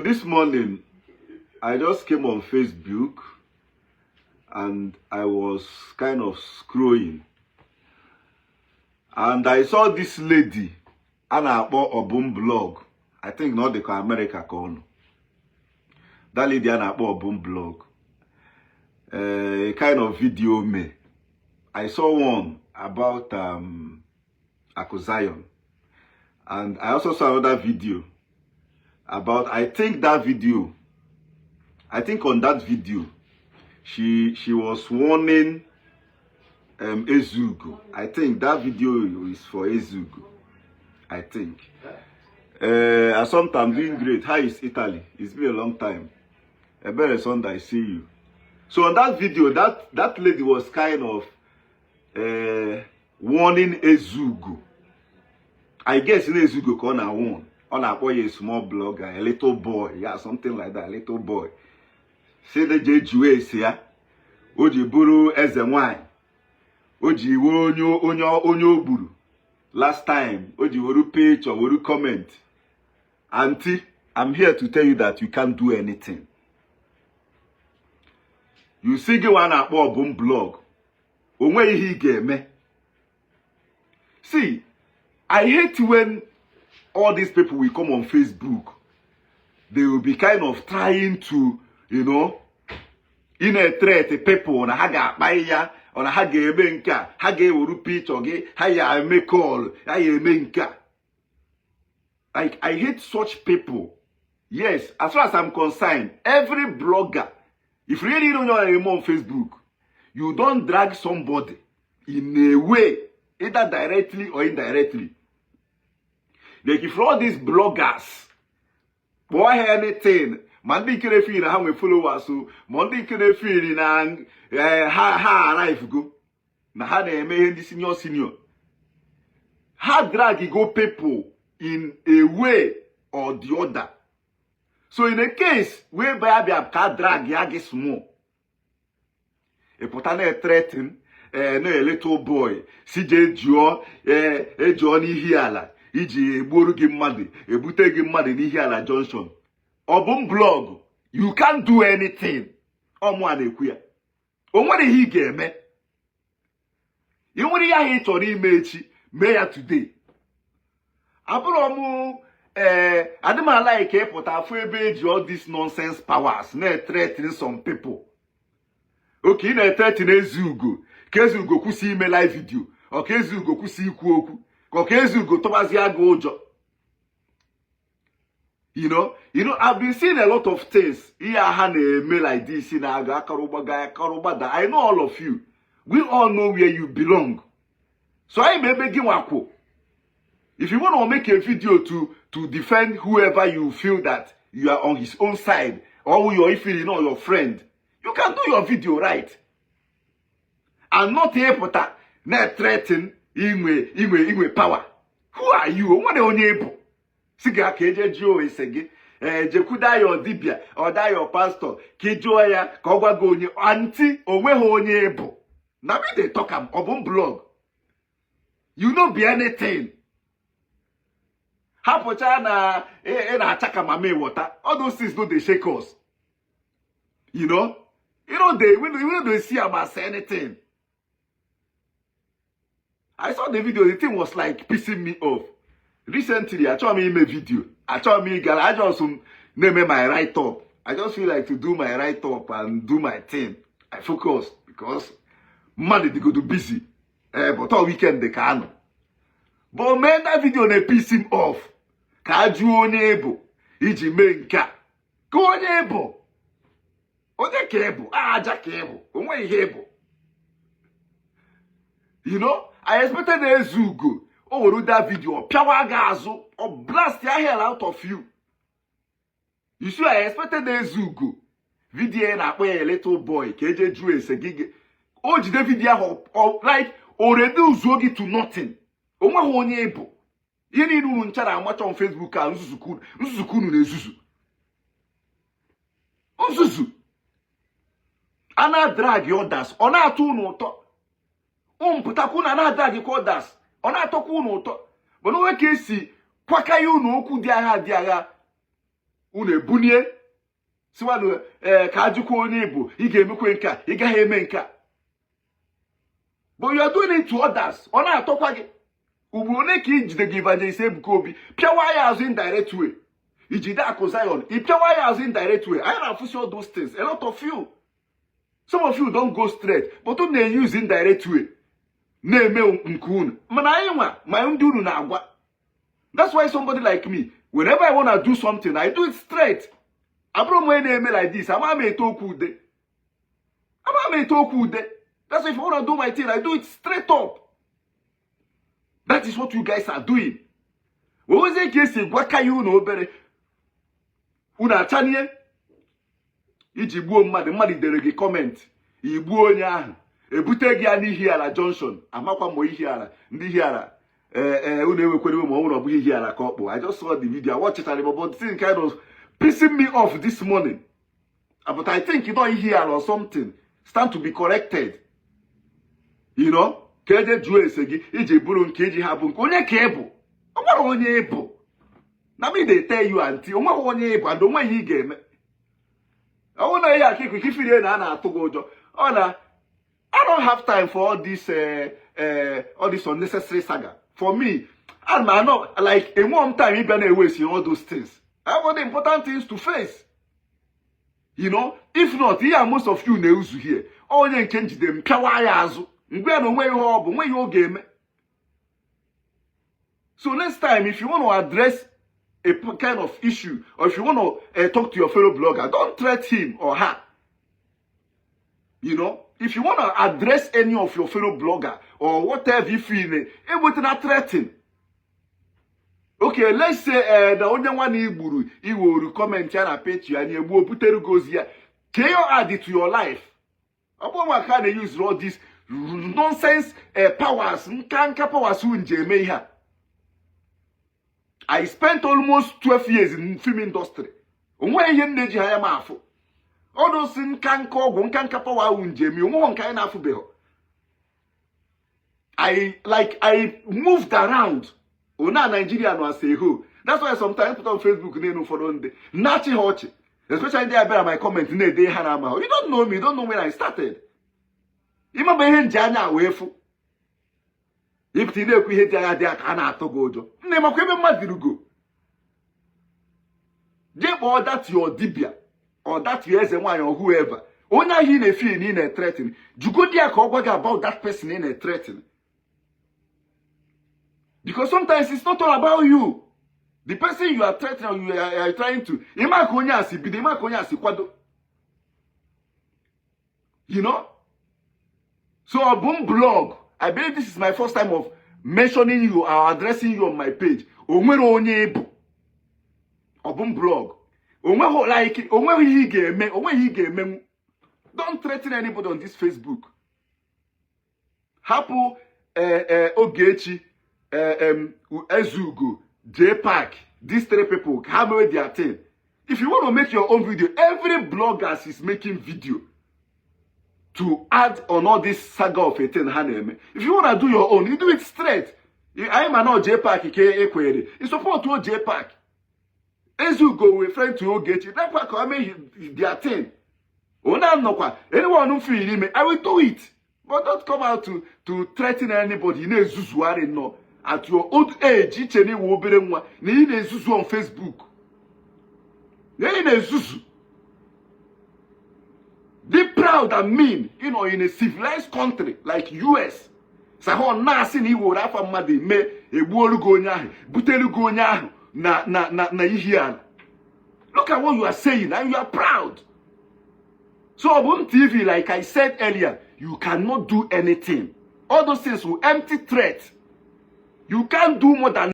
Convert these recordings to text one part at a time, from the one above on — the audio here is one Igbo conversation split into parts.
This morning I just came on Facebook and I was kind of scrolling and I saw this lady a na-akpọ Obum Blog. I think na ọ dị ka America ka ọ nọ. That lady a na-akpọ Obum Blog, a kind of video me I saw one about Aku Zion, and I also saw another video about, I think that video, I think on that video she was warning Ezugo. I think that video is for Ezugo, I think. Assumpta, I'm doing great. How is Italy? It's been a long time. Ebere Sunday, I see you. So on that video, that lady was kind of warning Ezugo. I guess in Ezugo ka ọ na-warn. Ọ na-akpọ ya a small blogger, a little boy, yeah, something like that, a little boy. Si na je jụọ ese ya, o ji bụrụ eze nwanyị, o ji wee onye o gburu last time, o ji were picture, were comment. Auntie, I'm here to tell you that you can't do anything. You see, gị nwa na-akpọ Obum Blog, o nweghị ihe ị ga-eme. See, I hate when all these people will come on Facebook. They will be kind of trying to, ị na-threat people na ha ga-akpa ya ọ na ha ga-eme nke a, ha ga-eweru picture gị, ha ya eme call, ha ya eme nke a. Like, I hate such people. Yes, as far as I'm concerned, every blogger, if you really don't know anymore on Facebook, you don't drag somebody in a way, either directly or indirectly. Like, if all these bloggers kpọọ ha anything, ma ndị nke na-efeel na ha nwe followers o, ma ndị nke na-efeel na ha arrive go na ha na-eme ihe ndị senior senior, ha drag go people in a way or the other. So in a case whereby abịa ka drag ya gị small, ị pụta na-threaten na little boy, si jee jụọ, ee, ejụọ n'ihi ala iji egbuoru gị mmadụ, ebute gị mmadụ n'ihi ala junction. Obum Blog, you can't do anything. Ọmụ a na-ekwu ya, o nwere ihe ị ga-eme. Ị nwere ihe ahụ ị chọrọ ime echi, mee ya today. Abụrụ m ee, adị m ala ka ịpụta afụ ebe eji all these nonsense powers na-threaten some people. Oke ị na-threaten Ezugo ka Ezugo kwụsị ime live video, ọ ka Ezugo kwụsị ikwu okwu, ka ọ ka Ezugo tụbazie gị ụjọ. You know, I've been seeing a lot of things ihe ha na-eme like this, na-aga akarụgbaga akarụgbada. I know all of you. We all know where you belong. So anyị ma ebe gị nwakwụ. If you want to make a video to defend whoever you feel that you are on his own side, or your, if you know your friend, you can do your video right and not ịpụta na-threaten inwe power. Who are you? O nwere onye ịbụ si gị ka eje jụọ ese gị, ee, jekwuda ya dibịa, ọda ya pastor, ka ị jụọ ya ka ọ gwa gị onye. Auntie, onweghị onye ịbụ. Na me dey talk am. Obum Blog, you no be anything. Hapụcha na ị na-acha ka mama ịwọta. All those things no dey shake us. You know dey we no dey see am as anything. I saw the video, the thing was like pissing me off. Recently, achọrọ m ime video, achọrọ m ịgara, I just na-eme my write up. I just feel like to do my write up and do my thing. I focus because mmadụ dịgodo busy, ee, but all weekend ka anọ. But mee that video na-piss him off, ka a jụọ onye bụ iji mee nke a, ka onye bụ onye ka ị bụ, aja ka ị bụ, onwe ihe ị bụ. I expected Ezugo o were that video ọ pịawa gị azụ, ọ blast ya hell out of you. You see, I expected Ezugo, video ya na-akpọ ya a little boy, ka eje jụọ ese gị, o jide video ahụ, like o reduce gị to nothing. O nweghị onye ị bụ. Ihe niile unu ncha na-amacha on Facebook a, nzuzu unu na-ezuzu nzuzu a na-drag others, ọ na-atọ unu ụtọ. Ụmụ pụtakwa unu a na-drag kwa others, ọ na-atọkwa unu ụtọ. Mana onwe ka esi kwaka ya unu okwu dị agha dị agha. Unu ebunie siwanụ ee ka ajụkwa onye bụ ị ga-emekwe nke a, ị gaghị eme nke a, but you are doing it to others. Ọ na-atọkwa gị. Ugboro ole ka ijide gị Evangelist Ebuka Obi, pịawa ya azụ indirect way? Ijide Akụ Zion, ị pịawa ya azụ indirect way. Anyị na-afụsi all those things. A lot of you, some of you don go straight, but unu na-use indirect way na-eme nke unu. Mana anyị nwa ma ndị unu na-agwa. That's why somebody like me, whenever I wanna do something, I do it straight. Abụrụ m onye na-eme like this. Ama m ete okwu ude, ama m ete okwu ude. That's why if I wanna do my thing, I do it straight up. That is what you guys are doing. Wewezie ka esi gwaka ya unu obere, unu achanie iji gbuo mmadụ. Mmadụ dere gị comment, igbuo onye ahụ, ebute gị ya n'Ihiala Junction. Amakwa ma Ihiala, ndị Ihiala, ee ee, unu ewekwere iwe ma ọ bụrụ ọ bụghị Ihiala ka ọ kpụ. I just saw the video, I watched it, but the thing kind of pissing me off this morning. But I think you know Ihiala or something. Stand to be corrected. Ka eje jụọ ese gị iji bụrụ nke iji ha bụ nke onye ka ị bụ. Ọ nwere onye ị bụ na me dey tell you, aunty. O nweghị onye ị bụ and onweghị ihe ị ga-eme. Ọ bụrụ na ihe aka ikuku ifirie na a na-atụ gị ụjọ, ọ na I don't have time for all this unnecessary saga. For me, I'm not like a one time ịbịa na-ewaste all those things. I have other important things to face. If not, here most of you na-ezu here. Onye nke njide m pịawa ya azụ mgbe ya na onwe ihe ọ bụ nwe ihe ọ ga-eme. So next time, if you want to address a kind of issue or if you want to talk to your fellow blogger, don't threat him or her. If you want to address any of your fellow blogger or whatever you feel, ewetana threaten. Okay, let's say na onye nwa na igburu iworu comment ya na page ya na egbuo butere gị ozi ya ka you add to your life. Ọ bụrụ maka a na-use all these nonsense powers, nka nka powers unu ji eme ihe a. I spent almost 12 years in film industry. Onweghị ihe m na-eji ha ya ma afụ. Ọdụsị nka nka ọgwụ nka nka power ahụ njem onweghị nke anyị na-afụbeghị. I like I moved around. Ona Nigeria nọ as a whole. That's why sometimes put on Facebook na-enu ụfọdụ ndị na-achị ha ọchị. Especially ndị abịara my comment na-ede ha na ama. You don't know me, you don't know when I started. Ịmaba ihe nji anya wee fụ. Ịpụta ị na-ekwu ihe dị anya dị ka a na-atụ gị ụjọ. Nne, makwa ebe mmadụ rugo. Jee kpọọ that your dibia or that your eze nwaanyị or whoever. Onye ahụ ị na-efi na ị na-threaten. Jugodi ya ka ọ gwa gị about that person ị na-threaten. Because sometimes it's not all about you. The person you are threatening or you are trying to, ịma ka onye a si bido, ịma ka onye a si kwado. So Obum Blog, I believe this is my first time of mentioning you or addressing you on my page. O nwere onye ị bụ. Obum Blog. O nweghị like, o nweghị ihe ị ga-eme, o nweghị ihe ị ga-emenwu. Don't threaten anybody on this Facebook. Hapụ Ogechi, Ezugo, J Park, these three people, ka ha mewe their thing. If you want to make your own video, every bloggers is making video to add on all this saga of a thing ha na-eme. If you want to do your own, you do it straight. Anyị ma na J Park ka ekwere. You support o J Park. Ezugo we friend to Ogechi. That ka o mee their thing. Onye anọkwa, anyone feel ime, I will do it. But don't come out to threaten anybody. Ị na-ezuzugharị nnọọ at your old age, iche na iwe obere nwa na ị na-ezuzu on Facebook. Na ị na-ezuzu. Be proud and mean, in a civilized country like US. Sahọ na-asị na iwere afa mmadụ eme egbuolu gị onye ahụ, butere gị onye ahụ na Ihiala. Look at what you are saying and you are proud. So Obum TV, like I said earlier, you cannot do anything. All those things will empty threat. You can't do more than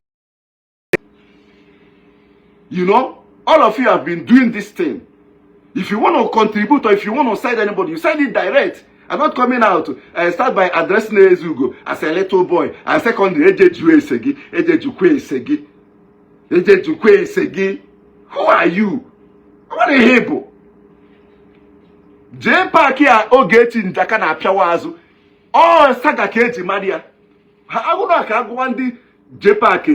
all of you have been doing this thing. If you want to contribute or if you want to side anybody, you side it direct. I'm not coming out and start by addressing Ezugo as a little boy. And secondly, eje jụọ ese gị, eje jụkwa ese gị, eje jụkwa ese gị. Who are you? What a bụ? Jee Park a Ogechi njaka na-apịawa azụ. Ọ saga ka eji mara ya. Ha agụrụ ka agụwa ndị J Park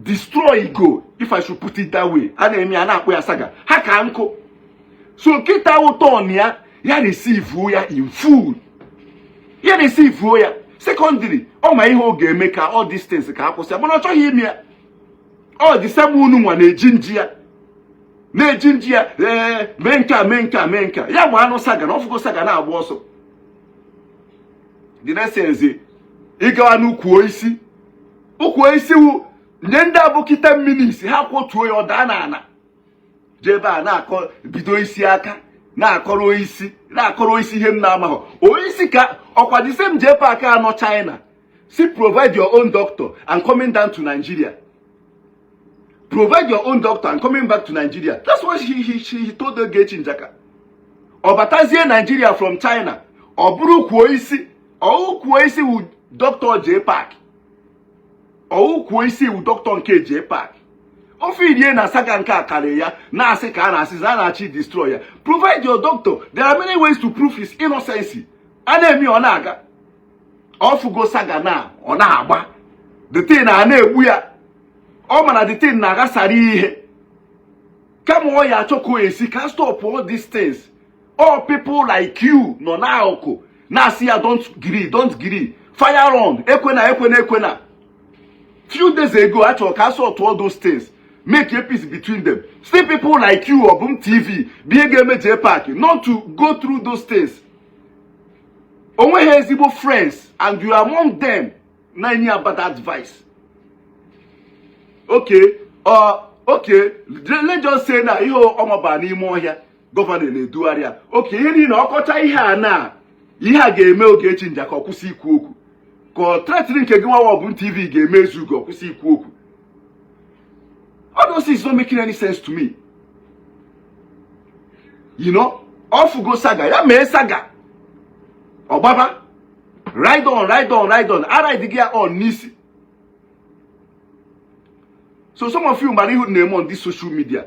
Destroy go, if I should put it that way. A na-eme ya, na-akpọ ya saga. Ha ka nkụ. So kịta ụtọ ya, ya receive ya in full, ya receive ya. Secondary, ọ ma ihe ọ ga-eme ka all these things ka akwụsị, mana ọ chọghị ime ya. Ọ dị same unu nwa na-eji nji ya, na-eji nji ya. Ee, mee nke a, mee nke a, mee nke a. Ya gba anụ saga na ọfụgo saga na-agba ọsọ. The next thing is ịgawa n'ukwu isi, ukwu isi wu nye ndị abụki 10 minutes, ha kwọtuo ya, ọ daa n'ala. Jee ebe a na-akọ, bido isi aka na-akọrọ isi, na-akọrọ isi ihe m na-amaghọ onye ka ọkwa. The same J Park anọ China si provide your own doctor and coming down to Nigeria, provide your own doctor and coming back to Nigeria. That's what he told Ogechi Njaka. Ọ batazie Nigeria from China, ọ bụrụ kwuo isi, ọ kwuo isi wu Dr. J Park, ọ kwuo isi wu doctor nke J Park. Ofe irie na saga nke a karịrị ya, na-asị ka a na-asị a na-achị destroy ya. Provide your doctor. There are many ways to prove his innocence. A na-eme, ọ na-aga ọfụgo saga na ọ na-agba. The thing na na-egbu ya, ọ ma na the thing na-aghasara ihe, kama ọ ya achọ ka o esi ka stop all these things. All people like you nọ n'akụkụ na-asị ya, "Don't gree, don't gree, fire on, ekwena, ekwena, ekwena." Few days ago, achọrọ ka sort all those things, make a peace between them. Still people like you, Obum TV, bie ga-eme J Park not to go through those things. Onweghị ezigbo friends, and you are among them na-enye ya bad advice. Okay, okay, let's just say na ihe ọmaba n'ime ọhịa, governor na-edugharị ya. Okay, ihe niile ọkọcha ihe a na ihe a ga-eme Ogechi Njaka ọ kwụsị ikwu okwu, ka ọ threatening nke gị nwa Obum TV ga-emezu ka ọ kwụsị ikwu okwu. All those things not making any sense to me. Ọfụgo saga, ya mee saga, ọgbaba, ride on, ride on, ride on, aride gị ya on n'isi. So some of you mara ihe na-eme on this social media.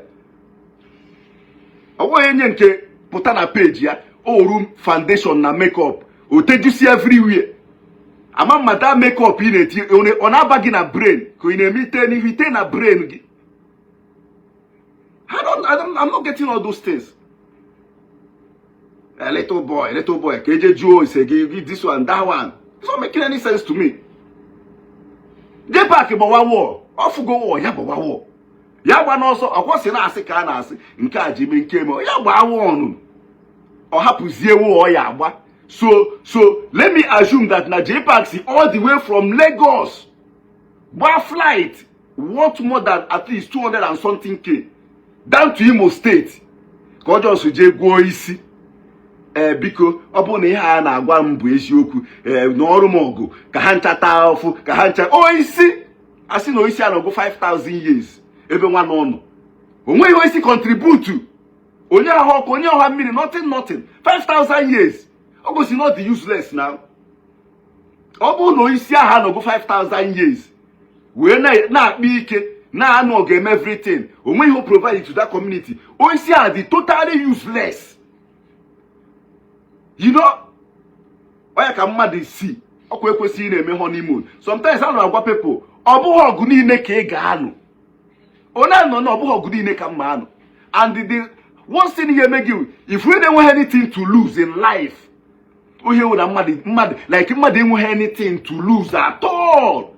Ọ bụghị onye nke pụta na page ya oru foundation na makeup o tejusi everywhere. Ama mmata makeup ị na-eti, ọ na-aba gị na brain ka ị na-eme ite n'ihu ite na brain gị. I don't, I'm not getting all those things. A little boy, little boy, ka eje jụọ ise gị, this one, that one. It's not making any sense to me. J Park gbawa wọọ, ọfụgo wọọ ya, gbawa wọọ ya, gba n'ọsọ. Ọkwọsị na-asị ka a na-asị nke a ji mee nke eme ya, gbaa wọọnụ, ọ hapụzie wọọ ya agba. So let me assume that na J Park si all the way from Lagos gba flight worth more than at least 200 and something k down to Imo State ka ọ just jee gwuo isi. Ee, biko, ọ bụrụ na ihe a na-agwa m bụ eziokwu, ee, n'ọrụ m ọgụ ka ha ncha taa ọfụ, ka ha ncha o isi. A sị na oisi anọgụ 5000 years ebe nwa nọ nọ, o nweghị oisi contribute onye ahụ ọkụ, onye ọha mmiri, nothing, nothing. 5000 years, ọ gosi not the useless now. Ọ bụrụ na oisi ahụ anọgụ 5000 years wee na-akpa ike na-anụ ọ ga-eme everything, o nweghị o provide to that community, oisi ahụ dị totally useless. Ọ ya ka mmadụ si ọkwa ekwesịghị na-eme honeymoon. Sometimes a na-agwa people, ọ bụghị ọgụ niile ka ị ga-anụ. Onye anọ na ọ bụghị ọgụ niile ka mma anụ. And the one thing ga-eme gị, if you enweghị anything to lose in life, ohe wụ na mmadụ like mmadụ enweghị anything to lose at all,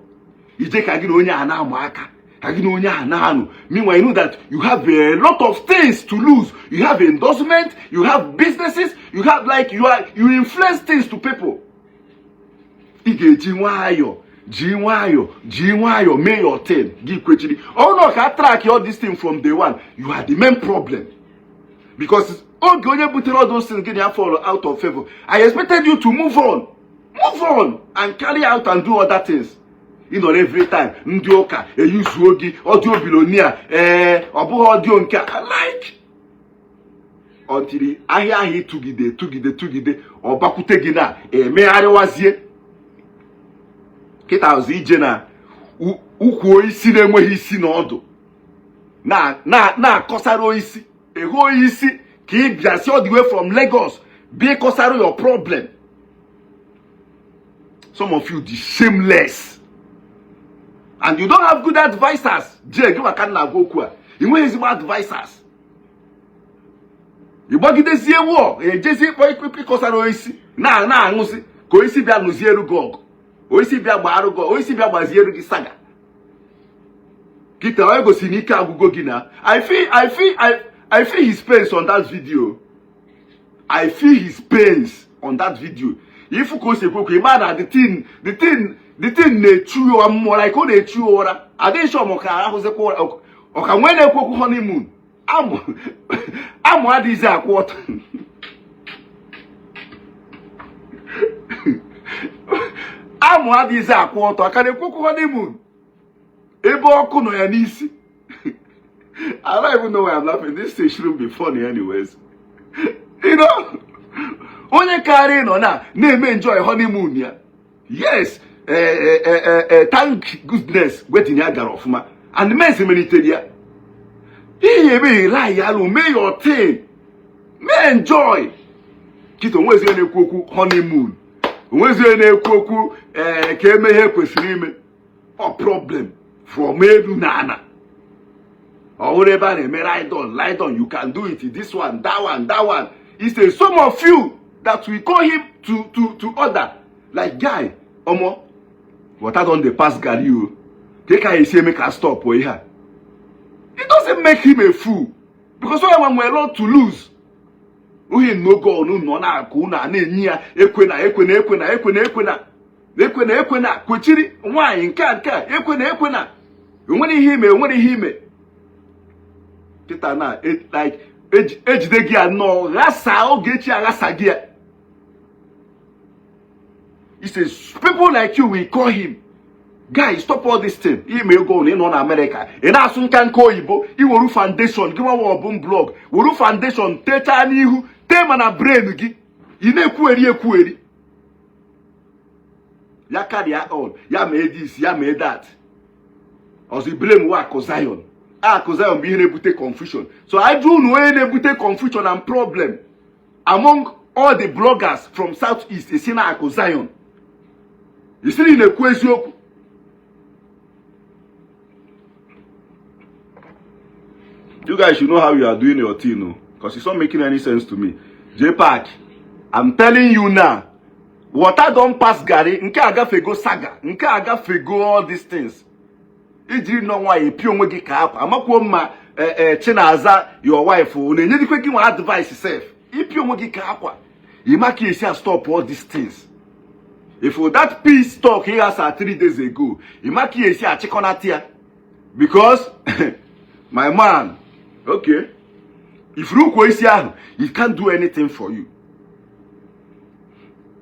ije ka gị na onye a na-amụ aka, ka gị na onye a na-anụ. Meanwhile, you know that you have a lot of things to lose. You have endorsement, you have businesses, you have, like, you are, you influence things to people. Ị ga-eji nwayọ, ji nwayọ, ji nwayọ mee your thing. Gị kwechiri ọ nọ ka track all this thing from day one. You are the main problem, because oge onye butere all those things, gị na ya fall out of favor. I expected you to move on, move on and carry out and do other things. Ị nọrọ every time ndị ụka eyuzuo gị audio billionaire. Ee, ọ bụghị audio nke a, like, until ahịa ahụ ịtụgide, tụgide, tụgide, ọ bakwute gị na emegharịwazie kịta ọzọ ije na ukwu isi na-enweghị isi na ọdụ na-akọsara isi eho isi ka ị bịa si all the way from Lagos bịa kọsara your problem. Some of you dị shameless. And you don't have good advisers. Jee gị maka nna agwa okwu a, ị nweghị ezigbo advisers. Ị gbagidezie wụọ ejezi ịkpọ ịkọsara oisi na na-aṅụzi ka oisi bịa nụzieru gị ọgụ, oisi bịa gbaarụ gị, oisi bịa gbazieru gị saga. Kịta onye gosi na ike agwụgo gị na I feel his pains on that video. I feel his pains on that video. Ifu ka o si ekwu okwu, ịma na the thing na-echu ya mmụọ, like ọ na-echu ya ụra. Adịghị sure ma ọ ka arahụzikwa ụra, ọ ka nwee na-ekwu okwu honeymoon. Amụ amụ adịghịzi akwụ ọtọ. Amụ adịghịzi akwụ ọtọ, aka na-ekwu okwu honeymoon ebe ọkụ nọ ya n'isi. I don't even know why I'm laughing. This thing shouldn't be funny anyways. Onye karị nọ na na-eme enjoy honeymoon ya. Yes, thank goodness wedding ya gara ọfụma and men melitere ya. Ihe ebe lie ya alụ, mee your thing, mee enjoy. Kịta onwezi onye na-ekwu okwu honeymoon, onwezi onye na-ekwu okwu ee ka eme ihe kwesịrị ime. Ọ problem from elu na ana. Ọ hụrụ ebe a na-eme ride on, ride on, you can do it, this one, that one, that one. He say some of you that we call him to order, like, guy, omo, water don dey pass garri o. Ka ka esi eme ka stop ihe a? It doesn't make him a fool, because onye nwe nwere lot to lose. Ohe n'oge ọnụ nọ na-akụ unu a na-enye ya ekwe na ekwe na ekwe na ekwe na ekwe na ekwe na ekwe na kwechiri nwaanyị nke a nke a ekwe na ekwe na onwere ihe ime, onwere ihe ime. Kịta na like ejide gị anọ ghasa Ogechi aghasa gị ya. He says people like you will call him, guy, stop all this thing. Ime ego na ị nọ na Amerịka, ị na-asụ nka nka oyibo, iweru foundation gị nwa ọbụ blog, weru foundation techaa n'ihu tee ma na brain gị, ị na-ekwugheri ekwugheri ya carry on, ya mee this, ya mee that. Ọzọ blame wa Akụ Zion. Akụ Zion bụ ihe na-ebute confusion. So ajụ unu onye na-ebute confusion and problem among all the bloggers from South East, esi na Akụ Zion. Isi na ị na-ekwu eziokwu. You guys should know how you are doing your thing, no? Because it's not making any sense to me. J-Park, I'm telling you now, water don pass garri, nke agafego saga, nke agafego all these things. Ijiri nọ nwaanyị epi onwe gị ka akwa, amakwuo mma Chinaza your wife ọ na-enyedikwe gị nwa advice sef. Ipi onwe gị ka akwa. Ịma ka esi stop all these things. If that peace talk he has 3 days ago, ịma ka esi achịkọnata ya. Because my man, okay, if ukwu isi ahụ, he can't do anything for you.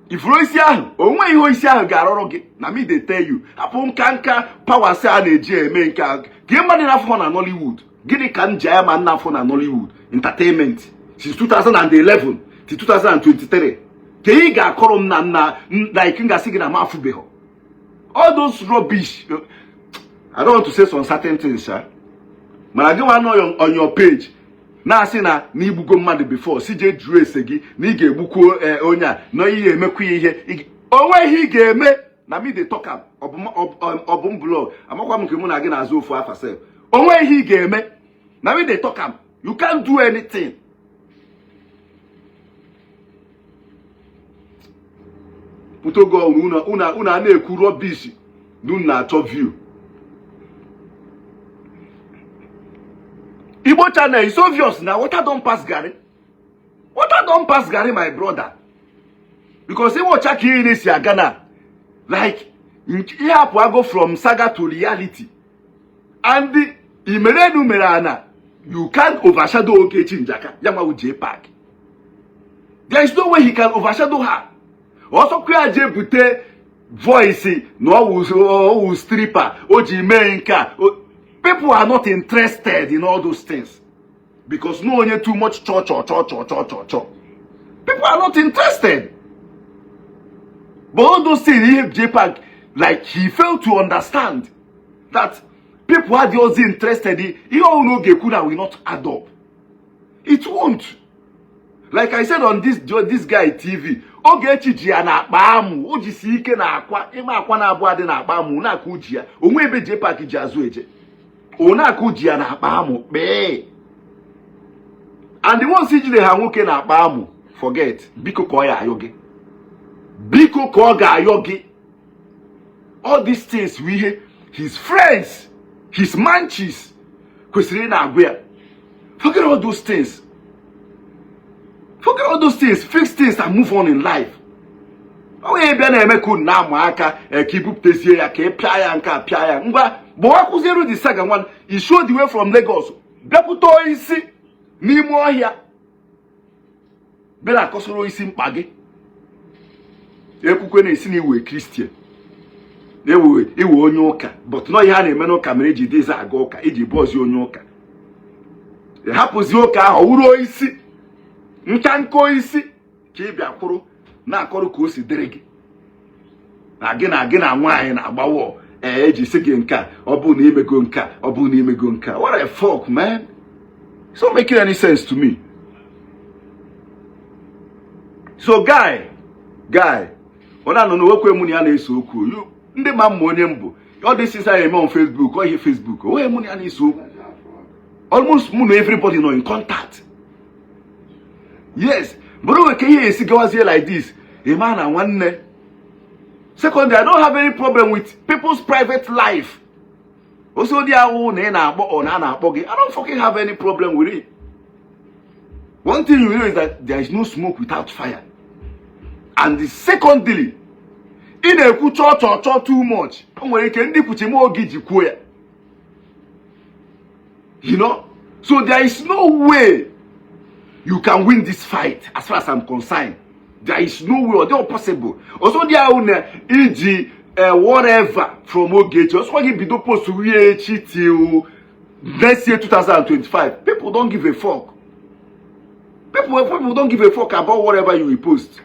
If isi ahụ, onwe ihe isi ahụ ga-arụrụ gị, na me dey tell you. Hapụ nka nka power sị a na-eji eme nke a. Ka mmadụ na-afọ na Nollywood, gịnị ka m ji anya ma nna afọ na Nollywood entertainment since 2011 to 2023? Ka ị ga-akọrọ m na nna like m ga-asị gị na m afụbeghị all those rubbish. I don't want to say some certain things, sha. Mana gị nwa nọ on your page na-asị na na igbugo mmadụ before, si jee jụọ ese gị na ị ga-egbukwuo onye a na ihe emekwa ihe onwe ihe ị ga-eme. Na me dey talk am, ọ bụ m blog, amakwa m nke mụ na gị na-azụ ofu afa sef. Onwe ihe ị ga-eme, na me dey talk am, you can't do anything. Pụta oge unu a na-ekwu rubbish na unu na-achọ view. Igbo channel is obvious na water don pass garri. Water don pass garri, my brother. Because ịwọcha ka ihe na-esi aga na like ihe apụ ago from saga to reality. And imerenu mere ana, you can't overshadow Ogechi Njaka, ya nwa J-Park. There is no way he can overshadow her. Ọsọkwa ya jee bute voice na ọwụ stripper o ji mee nke a. People are not interested in all those things because no onye too much cho cho cho cho cho cho cho. People are not interested. But all those things ihe J-Park, like he failed to understand that people are just interested in ihe ọhụrụ oge ekwu na will not add up. It won't. Like I said on this guy TV, Ogechi ji ya na akpa amụ, o jisi ike na akwa, ịma akwa na abụọ dị na akpa amụ, na-akụ ji ya, onwe ebe JPAC ji azụ eje. Ọ na-akụ ji ya na akpa amụ kpee. And the ones ijide ha nwoke na akpa amụ, forget, biko ka ọ ya ayọ gị. Biko ka ọ ga-ayọ gị. All these things we hear, his friends, his manches, kwesịrị ị na-agwa ya. Forget all those things. Forget all those things. Fix things and move on in life. Onye bịa na-eme ka unu na-ama aka ka ibupụtezie ya ka ị pịa ya nke a pịa ya ngwa gbawakụziere the saga nwan he show the way from Lagos bịakwute isi n'ime ọhịa bịa akọsoro isi mkpa gị ekwukwe na-esi na iwe Christian ewe iwe onye ụka but nọ ihe a na-eme n'ụka mere eji dịza aga ụka iji bụọzi onye ụka hapụzi ụka ahụ wuru isi nka nkọ isi ka ị bịa kwụrụ na-akọrọ ka o si dịrị gị na gị na gị na nwaanyị na-agbawo ee eji sị gị nke a ọ bụ na imego nke a ọ bụ na imego nke a. What a fuck, man. It's not making any sense to me. So guy ọ na-anọ na owekwe mụ na ya na-ese okwu. Ndị ma mma onye mbụ all this is I eme on Facebook ọ ihe Facebook onye mụ na ya na-ese okwu. Almost mụ na everybody nọ in contact. Yes, but onwe ka ihe esi gawazie like this ịma na nwanne. Secondly, I don't have any problem with people's private life. Also dị awụ na ị na-akpọ ọ na a na-akpọ gị, I don't fucking have any problem with it. One thing you know is that there is no smoke without fire. And the secondly, ị na-ekwu chọọ chọọ chọọ too much. O nwere ike ndị kwuchi m oge ji kwuo ya. You know? So there is no way you can win this fight as far as I'm concerned. There is no way, or not possible. Also, there are iji whatever from Ogechi. Also, give bido post echi till next year 2025. People don't give a fuck. People don't give a fuck about whatever you will post.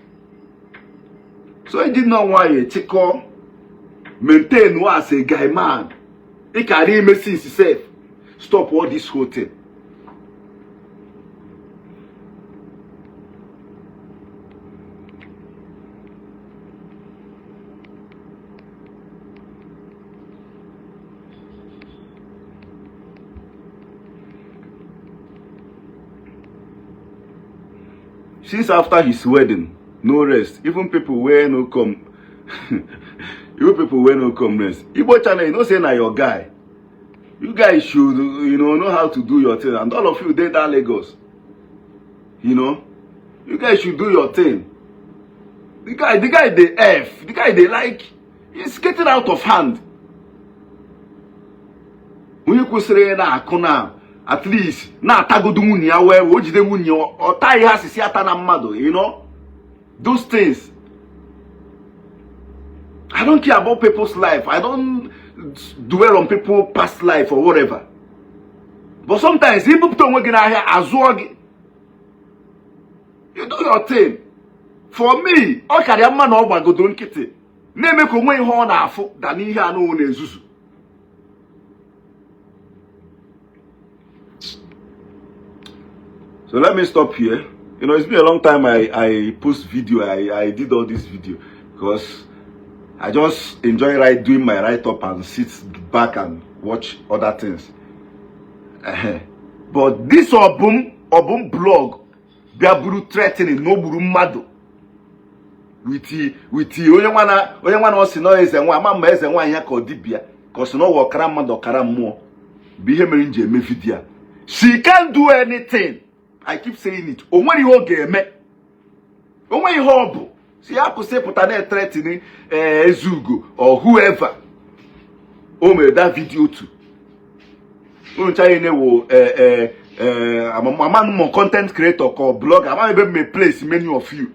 So I did not want you to maintain as a guy man. He can even see himself. Stop all this whole thing. Since after his wedding, no rest. Even people where no come, even people where no come rest. Igbo channel, you know, say na your guy. You guys should, you know how to do your thing. And all of you did that Lagos. You know, you guys should do your thing. The guy, they F, the guy they like, it's getting out of hand. Onye kwesịrị na-akụ na at least na-atagodu nwunye ya wee o jide nwunye ọ taa ihe asịsị ata na mmadụ, you know those things. I don't care about people's life. I don't dwell on people's past life or whatever. But sometimes ibupụta onwe gị n'ahịa azụọ gị. You do your thing. For me, ọ karịa mma na ọ gbagodo nkịtị na-eme ka onwe ihe ọ na-afụ da n'ihe anụ na-ezuzu. So let me stop here. You know, it's been a long time I post video. I did all this video because I just enjoy doing my write-up and sit back and watch other things. But this Obum blog, bịa buru threatening no gburu mmadụ with onye nwana ọ sị na eze nwa ama mma eze nwaanyị ya ka ọ dibịa ka ọ sị na ọ wụ ọkara mmadụ ọkara mmụọ bụ ihe mere m ji eme vidio. She can't do anything. I keep saying it. O nwere ihe ọ ga-eme. O nwere ihe ọ bụ. Si ya kwụsị pụta na threatening Ezugo or whoever. O mere that video too. Unu chaghị na-ewo ama content creator ka blogger. Ama ebe m place many of you.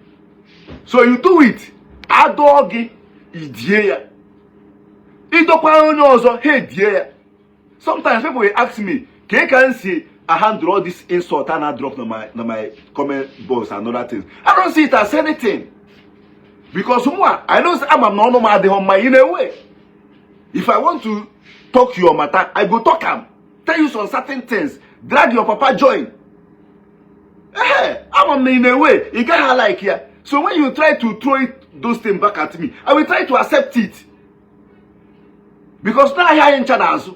So you do it. Adọọ gị idie ya. Idokwa onye ọzọ ha edie ya. Sometimes people will ask me, ka m si I handle all this insult and I drop on my comment box and other things. I don't see it as anything. Because I know I'm not in a way. If I want to talk your matter, I go talk am. Tell you some certain things. Drag your papa join. I'm Ama m na in a way ị gaghị like ya. So when you try to throw it, those things back at me, I will try to accept it because na ahịa anyị ncha na-azụ.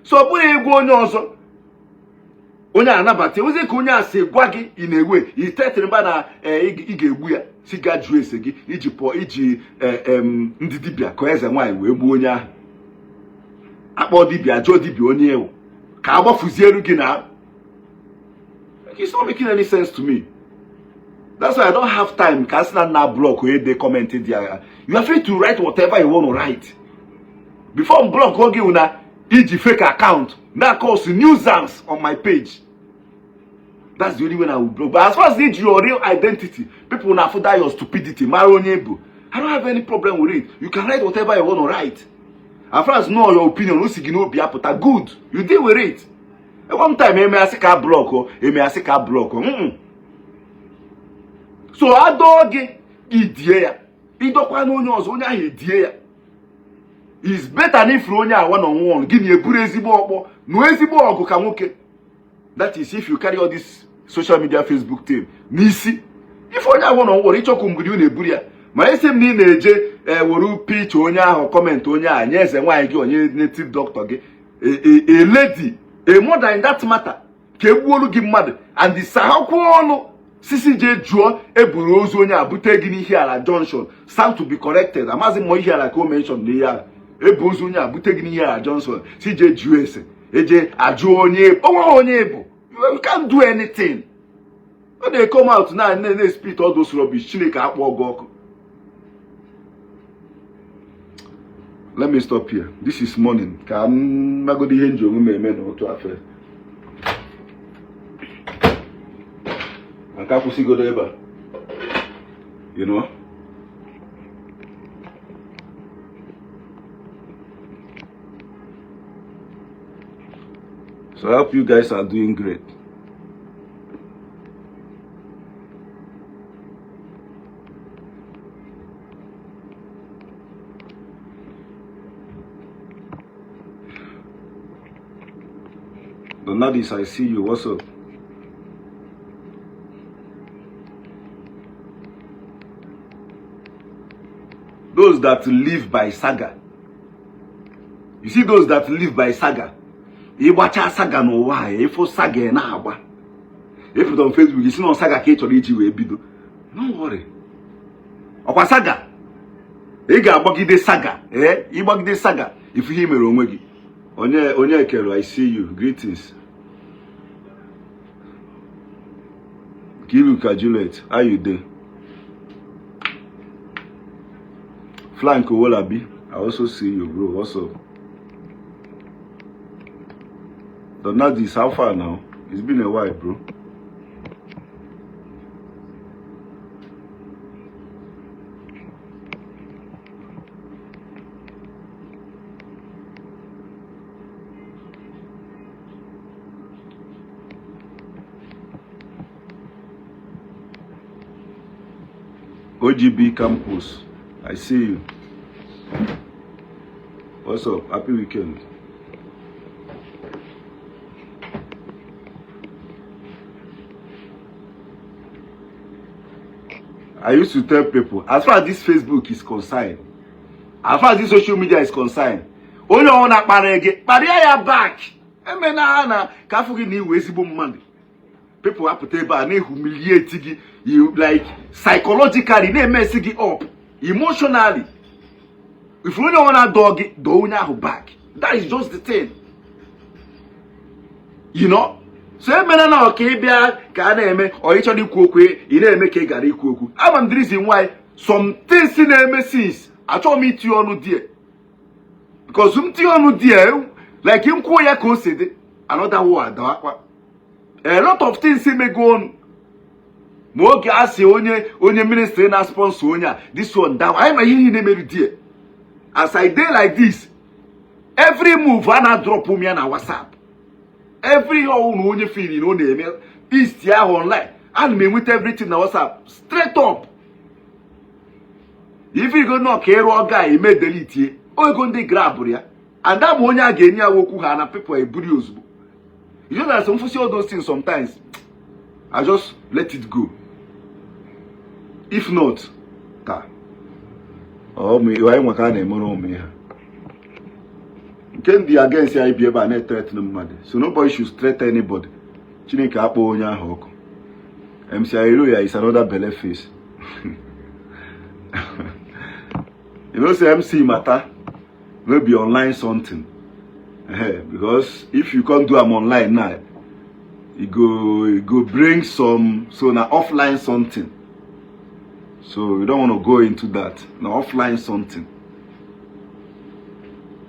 So ọ bụghị ịgwa onye ọzọ onye anabata ozi ka onye a si gwa gị in a way i threaten mba na ị ga-egbu ya si ga jụọ ese gị iji pụọ iji ndị dibịa ka eze nwaanyị wee gbuo onye ahụ akpọ dibịa jụọ dibịa onye ewu ka a gbafuzielu gị na. It's not making any sense to me. That's why I don't have time ka a sị na na block onye de comment dị agha. You are free to write whatever you want to write. Before m block oge wụ na iji fake account na cause nuisance on my page. That's the only way I will block. But as far as iji your real identity, people na afụ that your stupidity mara onye bụ. I don't have any problem with it. You can write whatever you want to write. As far as know your opinion, o si gị n'obi apụta, good. You deal with it. One time eme asị ka block, eme asị ka block. So adọọ gị idie ya, ịdọkwa na onye ọzọ onye ahụ edie ya. Is better na ifuru onye a one on one gị na-eburu ezigbo ọkpọ na ezigbo ọgụ ka nwoke. That is if you carry all this social media Facebook thing n'isi. Ife onye ahụ one on one ịchọkwu mgbidi unu eburu ya, ma esi m na ị na-eje were picture onye ahụ comment onye a nye eze nwaanyị gị onye native doctor gị a lady, a mother in that matter, ka egbuolu gị mmadụ and sahakwa ọnụ sisi jee jụọ eburu ozu onye a bute gị n'Ihiala junction, stand to be corrected. Amaghị m ma Ihiala ka o mention n'ihe a ebu ozu onye a bute gị n'Ihiala junction si jee jụọ ese eje ajụ onye onwe onye bụ. You can't do anything. Ọ na come out na na spit all those rubbish. Chineke akpọ gị ọkụ. Let me stop here. This is morning. Ka m magodo ihe nji onwe m eme n'otu afọ. Nke akwụsịgodo ebe a. You know? So I hope you guys are doing great. Donadis, I see you. What's up? Those that live by saga. You see those that live by saga. Ịgbacha saga n'ụwa a, ịfụ saga ị na-agba. Ịpụta on Facebook, isi na saga ka ị chọrọ iji wee bido. No worry. Ọkwa saga. Ị ga-agbagide saga. Ịgbagide saga, ifu ihe i mere onwe gị. Onye onye kere, I see you. Greetings. Kiluka Juliet, how you dey? Flank Owolabi, I also see you, bro. What's up? Donadis, how far now? It's been a while, bro. OGB Campus, I see you. What's up? Happy weekend. I used to tell people, as far as this Facebook is concerned, as far as this social media is concerned, onye ọ na-akparị gị kparịa ya back. Emena ha na ka afụ gị na iwe ezigbo mmadụ. People apụta ebe a na-ehumiliate gị, you like psychologically na-emesi gị up emotionally. If onye ọ na-adọ gị dọọ onye ahụ back. That is just the thing. You know? So emena na ọka ịbịa ka a na-eme ọ ị chọrọ ikwu okwu ị na-eme ka ị gara ikwu okwu. Ama m the reason why some things na-eme since achọghị m itinye ọnụ die because m tinye ọnụ die like m kwuo ya ka o si dị another word akwa a lot of things emego ọnụ ma oge a sị onye onye ministry na sponsor onye a this one down anyị ma ihe niile mere die. As I dey like this, every move a na-drop m ya na WhatsApp, every ihe ọwụ na onye feel na ọ na-eme east ahụ online, ana m enweta everything na WhatsApp straight up. If you go nọ ka ịrụ ọga eme delete ego ndị grabụrụ ya and ama onye a ga-enye ya okwu ha na people eburu ya ozugbo. You know that some all those things sometimes I just let it go. If not, taa anyị nwa ka a na-emere ụmụ ihe nke ndị against anyị bi ebe a na-ethreaten mmadụ. So nobody should threaten anybody. Chineke akpọ onye ahụ ọkụ. MC Ayeroya is another belle face. You know say MC matter no be online something. Because if you come do am online now, e go bring some. So na offline something, so you don't want to go into that. Na offline something,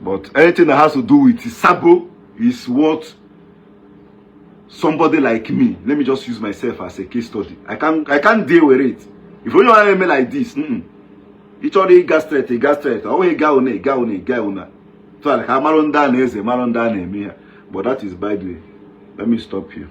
but anything that has to do with sabo is what somebody like me, let me just use myself as a case study, I can't deal with it. If onye ọra eme like this, Ị chọrọ ịga straight, ịga straight. Ọ bụghị ịga una, ịga una, ịga una so ka marụ ndị a na-eze, marụ ndị a na-eme ya. But that is by the way. Let me stop here.